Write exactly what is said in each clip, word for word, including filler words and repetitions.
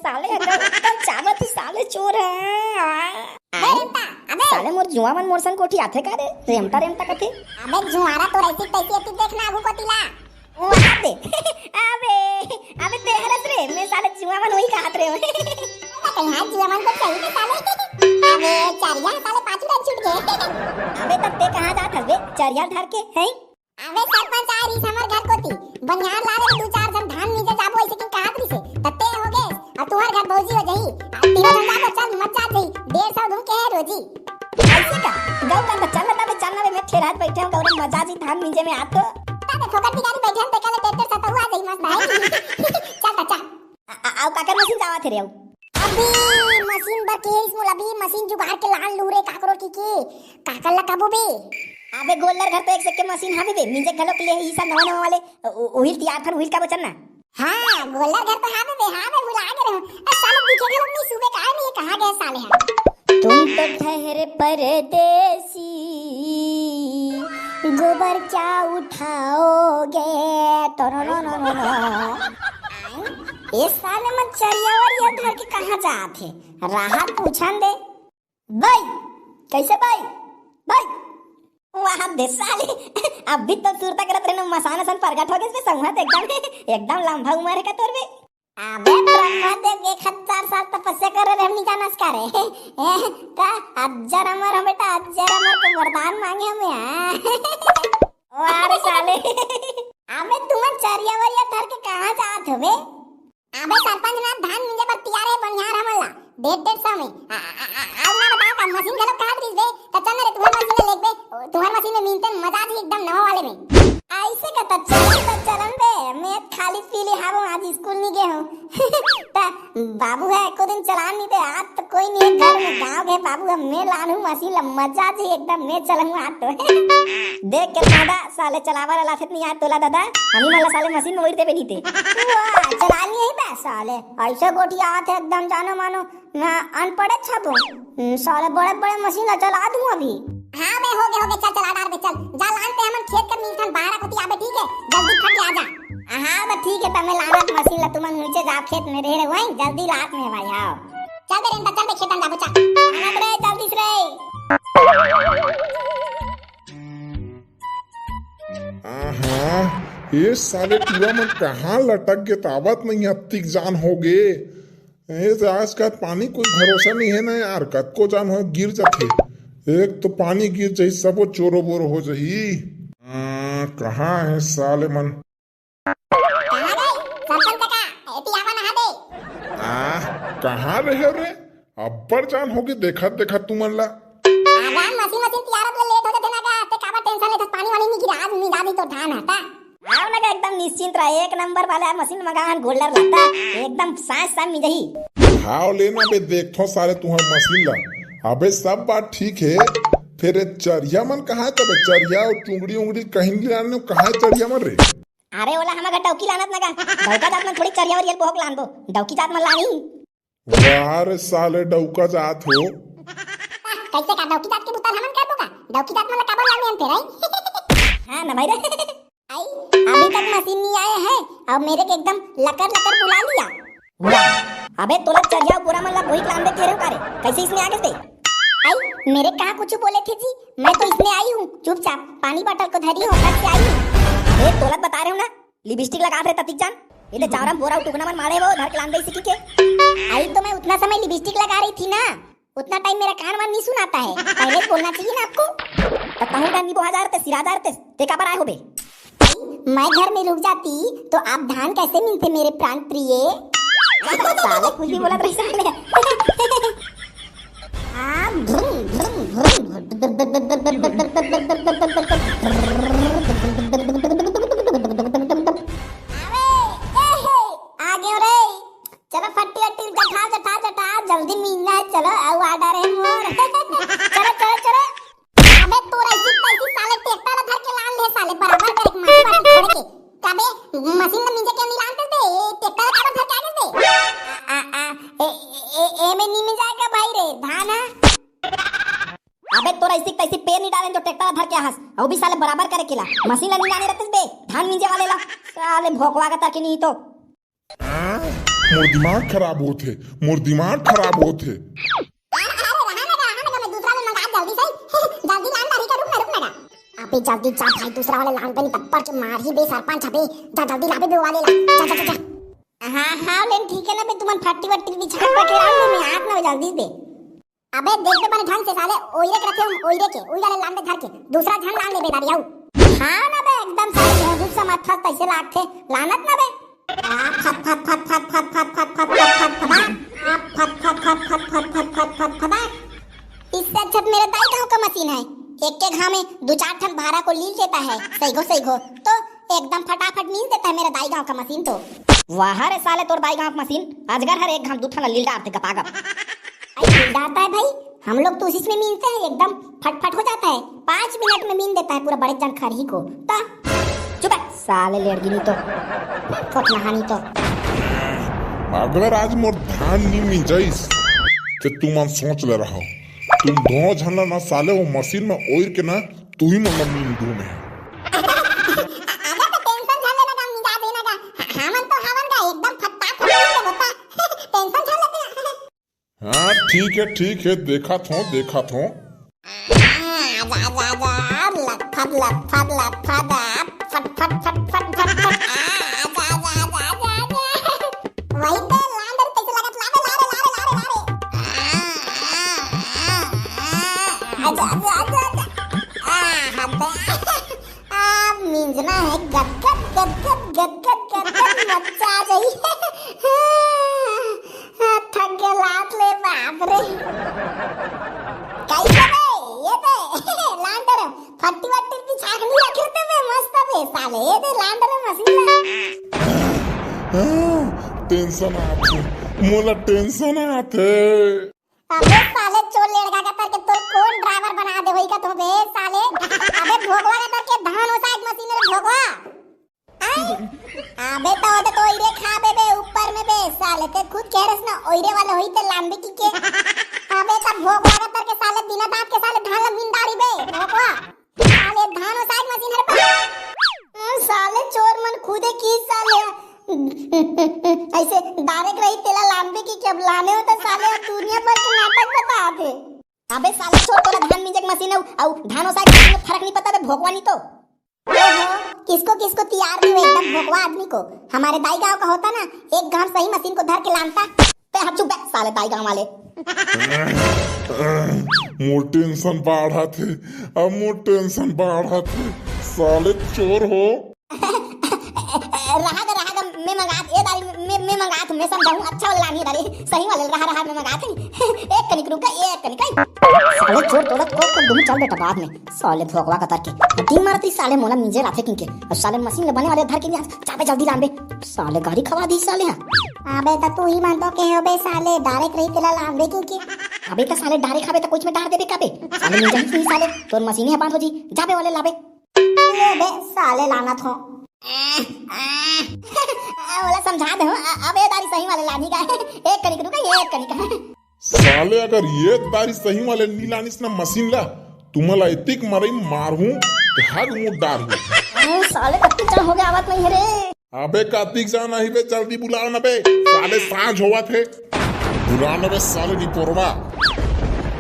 साले एकदम चाबत ही साले चोर है। बे रेमटा, अबे। साले मोर जुआ मन मोर संग कोठी आथे का रे? रेमटा रेमटा कथे। अबे जुआरा तो ऐसी तैसी एती देखना आगू कोती ला। ओ अबे, अबे, अबे तेहरस रे, मैं साले जुआ मन वही कहत रे। कहीं हाथ जुआ मन को चाहिए साले। अबे चरिया साले पाछू रन छूट गए। अबे तब ते कहाँ जात हस बे? चरिया धर के, हैं? अबे सरपंच आय रहिस हमर घर कोती, बनिहार ला रे दू चार झन धान मिंजे जाबो ऐसे कि कहत रहिसे, त ते हो गे, अब तुहर घर भौजी हो जही, अब तीनों झन जाबो, चल मजा आ जही, डेढ़ सौ धूम के है रोजी। ऐसे का? गौरा त चल ना बे, चल ना बे, मैं ठेला बैठे हूँ, गौरा मजा जी धान मिंजे में आत तो। तबे फोकट बिगाड़ी बैठे हम, तेका ले डेढ़ डेढ़ सौ तो आ जही मस्त है। चल त चल। आ, आ, आउ काकर मशीन जावत हे रे आउ? अभी मशीन बर केहिस मोला, अभी मशीन जुगाड़ के लान लू रे काकरो की की। काकर ला कबो बे? अबे गोल्लर घर तो एक से के मशीन हावे बे, मिंजे घलो के ले ही सा नवा नवा वाले, उ-, उहिल तियार थन उहिल का बचन ना। हाँ, गोल्लर घर तो हावे बे, हाँ बे, भुला गे रहूं। ए, साले दिखे घलो नहीं सुबे का नहीं, कहाँ गए साले हैं? तुम तो ठहरे परदेसी, गोबर क्या उठाओगे? तो नो, नो, नो, नो, नो। ए साले मन चरिया वरिया धर के कहाँ जात हे? राहत पूछन दे। बई, कैसे बई? बई। वाह बे साले, अभी तो सुरता करत रहना, मसान असन प्रगट हो गए बे, संगत एकदम, एकदम लंबा उम्र है का तोर बे? अबे ब्रह्मदेव एक हजार साल तपस्या करे रहे, हमनी जानस का रे? ए, का हजार अमर हो बेटा, हजार अमर के वरदान मांगे हमें, हाँ? वाह रे साले। अबे तुमन चरिया वरिया धर के कहाँ जात हो बे? अबे सरपंच ना धान मिंजे बर तियार है बनिहार हमन ला, डेढ़ डेढ़ सौ में। आ, आ, आ, आ, अउ ना बताओ का मशीन घलो कहत रहिस बे, त चल ना रे तुहर मशीन ले लेबे, तुहर मशीन में मिंजते मजा जी एकदम नवा वाले में। ऐसे का त चलन त चलन बे, मैं खाली पीली हावो आज स्कूल नहीं गए हूँ। त बाबू है एको दिन चलान नहीं दे, आज तो कोई नहीं है घर में, गाँव गए बाबू है, मैं लान हूँ मशीन ला, मजा जी एकदम मैं चलूँ आज तो। देख के दादा साले चलावा ला लाथे नहीं आत तोला दादा, हमी मन ला साले मशीन में ओढ़ देबे नहीं ते। वाह, चला नहीं है बे साले, ऐसे गोठियात हे एकदम जानो मानो। मैं अनपढ़े छा तू। हम्म, साले बड़े बड़े मशीन ला चला दूं अभी। हाँ बे, हो गे, हो गे, चल चला डार बे, चल। जा लान ते हमन खेत कर मिलथन बाहर कोती आबे, ठीक है? जल्दी फट आ जा। हाँ बे, ठीक है, त मैं लानत मशीन ला, तुमन नीचे जा खेत में रहे रहे वहीं, जल्दी लात में भाई, हाँ। चल बे रेंटा, चल बे खेतन जाबो, चल। लानत रे, जल्दी से रे। आहा, ये साले टूरा मन कहाँ लटक गे, त आवत नहीं, अत्तिक जान हो गे। ए, आज का पानी कोई भरोसा नहीं है ना यार, कतको जान हो गिर जाथे। एक तो पानी गिर जाही, सबो चोरो बोरो हो जाही। आ, कहाँ है साले मन? कहाँ गए? सरपंच काका, एती आवा नहा दे। आ, कहाँ रहे रे? अब्बड़ जान होगे देखत देखत तुमन ला। आगा मशीन मशीन तियारत ले लेट हो जाथे ना गा, ते काबर टेंशन लेथस? पानी वानी नहीं गिरा, आज मिला दी तो धान हटा। आओ ना गा, एकदम निश्चिंत रह, एक नंबर वाला मशीन मंगा हन, गोल्डर लाता, एकदम साँझ साँझ मिल जाही। हाव लेना बे, देखथो सारे तुहर मशीन ला। अबे सब बात ठीक है, फिर ये चरिया मन कहाँ है तबे? चरिया और चुंगड़ी उंगड़ी कहीं ले आने कहाँ है चरिया मन रे? अरे ओला हमर घर डौकी लानत ना गा, डौका जात मन थोड़ी चरिया वरिया बोहक लान दो, डौकी जात मन लानी। वाह रे साले डौका जात हो। कैसे का डौकी जात के बुता हमन करबो का? डौकी जात मन ला काबर लाने हम फेर आई? हाँ ना भाई रे। आई, अभी तक मशीन नहीं आया है और मेरे के एकदम लकर लकर बुला लिया। वाह, अबे तोला चरिया बोरा मन ला कोई लान दे के रे का रे? कैसे इसमें आ गए थे? आई, मेरे कहाँ कुछ बोले थे जी, मैं तो इसमें आई हूँ, चुपचाप पानी बॉटल को धरी हूँ, घर से आई हूँ। ए, तोला बता रहे हूँ ना, लिपस्टिक लगा रहे ततिक जान, ये ले चावरा बोरा टुकना मन मारे वो धर के लान दे इसी के। आई तो मैं उतना समय लिपस्टिक लगा रही थी ना, उतना टाइम मेरा कान वान नहीं सुनाता है, पहले बोलना चाहिए ना आपको। तो तहु डंडी बोहा जा रहे थे, सिरा जा रहे थे, ते काबर आए हो बे? मैं घर में रुक जाती तो आप धान कैसे मिलते मेरे प्राण प्रिय? साले कुछ भी बोलत रही साले। हाँ, भ्रुम, भ्रुम, भ्रुम। अबे, ए हे, आ गयो रे। चलो फट्टी वट्टी जठा, जठा, जठा, जल्दी मिलना है, चलो, आउ order है मोर। चलो, चलो, चलो। अबे तोरा इसी पैसी साले ट्रैक्टर धर के लान ले साले, बराबर करे के माटी वाटी छोड़ के। काबे मशीन में मिंजे के नहीं लान करते, ये ट्रैक्टर काबर धर के आ गए थे? आ, आ, आ, ए, ए, ए, ए में नहीं मिल जाएगा भाई रे, धान है। अबे तोरा इसी पैसी पैर नहीं डालें जो ट्रैक्टर धर के आहस, अउ भी साले बराबर करे के ला। मशीन ला नहीं लाने रहते बे, धान मिंजे वाले ला। साले भोकवा का ताकि नहीं तो। मोर दिमाग खराब होत हे, मोर दिमाग खराब होत हे। अरे, रहा ना, रहा ना, मैं दूसरा ले मंगा जल्दी से। जल्दी लान, दारी का, रुक ना, रुक ना। अबे जल्दी जा भाई, दूसरा वाले लान बे, नहीं तब पर के मार ही बे सरपंच अबे। जा जल्दी ला बे, बे वाले ला। जा, जा, जा, जा। हाँ, हाँ, लेन ठीक है ना बे, तुमन फट्टी वट्टी बिछा के रख ले, मैं आत ना बे जल्दी बे। अबे देख बे बने ढंग से साले, ओइरे के रखे, ओइरे के, ओइ वाले लान बे धर के, दूसरा झन लान ले बे दारी आऊ। हाँ ना बे, एकदम साले भोंदू समझ फस तैसे लागथे, लानत ना बे। आ, फट, फट, फट, फट। आ, फट, फट, फट, फट, फट। इससे अच्छा तो मेरे दाई गांव का मशीन है, एक के घाव में दो चार ठन भारा को लील देता है, सही घो, सही घो। तो एकदम फटाफट मील देता है मेरा दाई गांव का मशीन तो। वाह रे साले, तोर दाई गांव का मशीन, अजगर हर एक घाव दू ठन लील डारथे गपागप। अरे, लील डारता है भाई, हम लोग तो उसी में मीलते हैं, एकदम फटफट हो जाता है, पाँच मिनट में मील देता है पूरा बड़े जन खरही को। तो चुप है, साले लेड़गिनी तो, फोट नहानी तो। अगर आज मोर धान नी मिंजाइस, तो तुमन सोच ले रहो, तुम दोनों झन ला ना साले वो मशीन में ओइर के ना, तू ही मन ला मील दूं मैं। अबे तो टेंशन झन लेना का, मिंजा देना का, हमन तो हवन का एकदम फटाफट मील देबो ता। टेंशन झन लेते हैं। हाँ, ठीक है, ठीक है, देखत हों, देखत हों। आजा, आजा, आजा, लटफट, लटफट, लटफट, आ, फट, फट, फट, फट, फट, फट, आ, आजा, आजा, आजा, आजा, आजा। वही तो लांडर कैसे लगत, लावे, लावे, लावे, लावे, लावे। आ, आ, आ, आ, आजा, आजा, आजा, आजा। आ, हद है। आ, मिंजना है, गदगद, गदगद, गदगद, गदगद, मच्चा आ जाई। हाँ, थक गया लात ले, बाप रे। कैसे बे? ये दे, लांडर, फट्टी वट्टी की छाकनी रख लेते बे, मस्त बे, साले, ये दे, लांडर मशीन ला। हाँ, टेंशन आथे, मोला टेंशन आथे। अबे साले चोर लेड़गा के तर के तोर कौन ड्राइवर बना दे होई का तो बे साले? अबे भोगवा के तर के धान ओसाए के मशीन रे भोगवा। आय? अबे तो ओदे तो ओइरे खा बे बे ऊपर में बे साले ते खुद कह रहे ना ओइरे वाले होई ते लांबे की के। अबे तब भोगवा के तर के साले बिना दांत के साले धान ला मिंदारी बे भोगवा। साले धान ओसाए के मशीन हरे बा। साले चोर मन खुदे की साले ऐसे डायरेक्ट रही तेला लांबे की के अब लाने हो तो साले अब दुनिया भर के नाटक बता दे। अबे साले चोर तोला धान मिंजे के मशीन अउ, अउ धान ओसाए के मशीन में फर्क नहीं पता बे भोगवा नहीं तो। ओहो, किसको किसको तैयार नहीं हुए एकदम भोगवा आदमी को। हमारे दाई गांव का होता ना एक घाव सही मशीन को धर के लानता। ते हाथ चुप बे, साले दाई गांव वाले। मोर टेंशन बाढ़त हे, अब मोर टेंशन बाढ़त हे, साले चोर हो। रहा गा, रहा गा, मैं मंगात, ए दारी, मैं, मैं मंगात, मैं समझाऊं, अच्छा वाला लानी दारी, सही वाले, रहा, रहा, मैं मंगात हूं। एक कनिक रुक गा, एक कनिक, आई। साले चोर तोला को, को दुम चल बेटा बाद में। साले भोगवा का तर के। दिन मारत रही साले मोला मिंजे राथे किंके। और साले मशीन ले बने वाले धर के नहीं, चाबे जल्दी लांबे। साले गाड़ी खवा दी साले हां। अबे त तू ही मन तो कहे हो बे साले, डायरेक्ट रही तेला लांबे किंके। अबे त साले डायरेक्ट खाबे त कुछ में डार देबे काबे। साले मिंजे ही नहीं साले, तोर मशीन ही बंद हो जी, जाबे वाले लाबे। ले बे साले लानत हो। ओला समझा दे हो, अ-, अबे दारी सही वाले लानी का। एक कनिक रुका, एक कनिक। साले अगर ये दारी सही वाले नी लानिस ना मशीन ला, तुम्हाला इतिक मरई मारहूं, कि हग मुंह डारहूं। अरे साले कत्ती चाह हो गया, आवत नहीं है रे। अबे कातिक जाना ही बे, जल्दी बुलाओ ना बे, साले सांझ होवत हे। बुलाओ ना बे साले निपोरवा।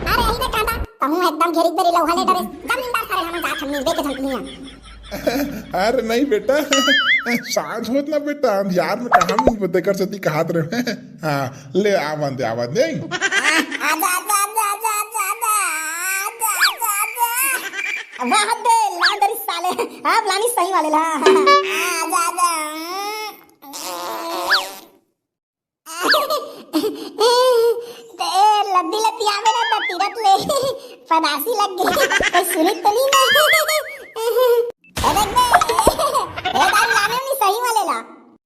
अरे यही बे कांदा, कहूं एकदम घेरी बेरी लौहा ले डरे। जमींदार सारे हम जात हम मिलबे के झंकलियां। अरे नहीं बेटा, सांझ होत ना बेटा, अंधियार में कहां मिलबे, तेकर सेती कहात रहे। हां, ले आवन दे, आवन दे। आजा, आजा, आजा। वाह बे, लांडरी साले, अब लानी सही वाले ला। आजा, आजा। ए, लद्दी लतियावे ना त तीरत ले। पदासी लग गई। कोई सुनी तो नहीं ना। ए, देख बे। ए, दारू लाने नहीं सही वाले ला।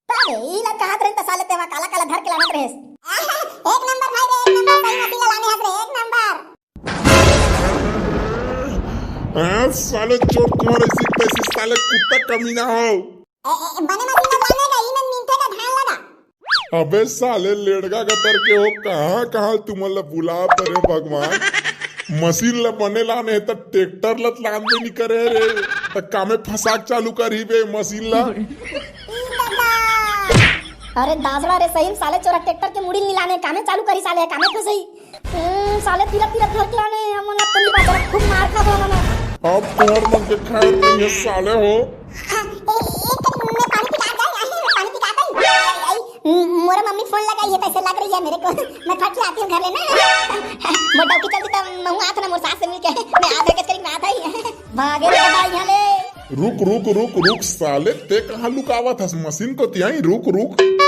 अबे, ई ला कहात रही त साले तेवा काला काला धर के लानत रहेस। एक नंबर भाई रे, एक नंबर सही मशीन लाने हस रे, एक नंबर। हाँ, साले चोर तुम्हारे इसी तैसी साले कुत्ता कमीना हो। ए, ए, बने मशीन लाने का, ई में मिनथे का धान लगा। अबे साले लेड़गा का तर के हो, कहाँ कहाँ तुमन ला बुलात रहे भगवान। मशीन ला बने लाने हे त ट्रैक्टर ला लानबे नी करे रे, त कामे फसाक चालू करही बे मशीन ला। ई दादा। अरे दासड़ा रे, सही में साले चोरा ट्रैक्टर के मुड़ी ल निलाने, कामे चालू करी साले, कामे फंसई। हम्म, साले तीरथ तीरथ घर के लाने, हम ना तनी बाजार खूब मार खा बोला ना। अब तोहर मन के खैर नहीं है साले हो। हाँ, ए, ए, तो मैं पानी पिला जाए, आई, मैं पानी पिला जाए। आई, आई, म-, मोरा मम्मी फोन लगाई है, पैसे लग रही है मेरे को। मैं फट लाती हूँ घर लेना। मोर डौकी चलती तो महू आत ना मोर सास से मिलके। मैं आधा कचकरी में आधा ही। भागे रे भाई यहाँ ले। रुक, रुक, रुक, रुक, साले, ते कहाँ लुकावत हस? मशीन को तिहाई, रुक, रुक।